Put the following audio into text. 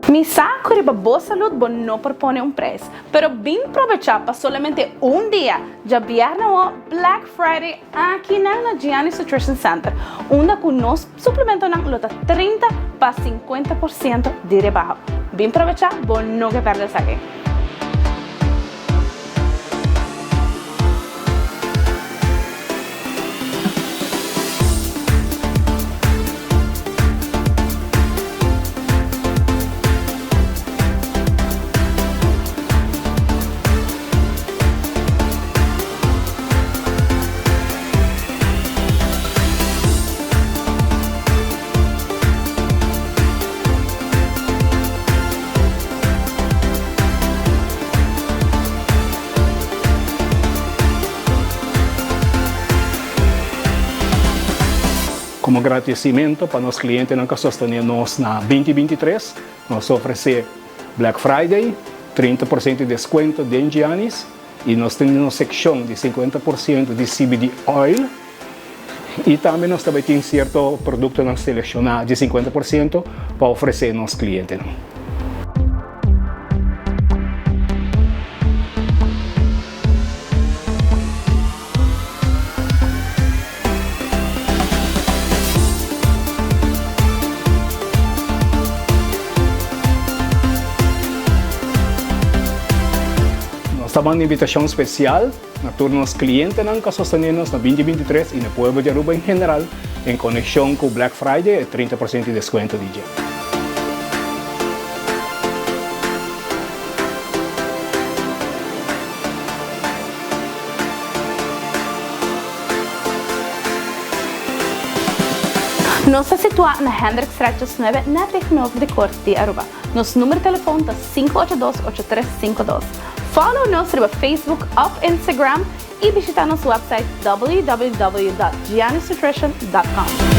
Mi sa ku riba bo salud bo no por pone un prijs, pero bin probecha pa solamente un dia, djabièrnè o Black Friday akinan na Gianni's Nutrition Center, unda ku nos suplementonan lo ta 30 pa 50% di rebaho. Bin probecha, bo no ke pèrdè esaki. Como gradecimento pa nos clientenan cu a sostene nos na 2023, nos ofrece Black Friday, 30% di descuento den Gianni's y nos tin nos seccion di 50% di CBD oil y tambe nos ta bay tin cierto productonan selecciona di 50% pa ofrece nos clientenan. Nos ta manda invitacion special na tur nos clientenan cu a sostene nos na 2023 y na pueblo di Aruba en general en conexion cu Black Friday e 30% di descuento di dje. Nos ta situá na Hendrikstraat 9 net tegenover di Kort di Aruba. Nos numero telefon ta 582 8352. Follow nos riba Facebook of Instagram y bishita nos website www.giannisnutrition.com.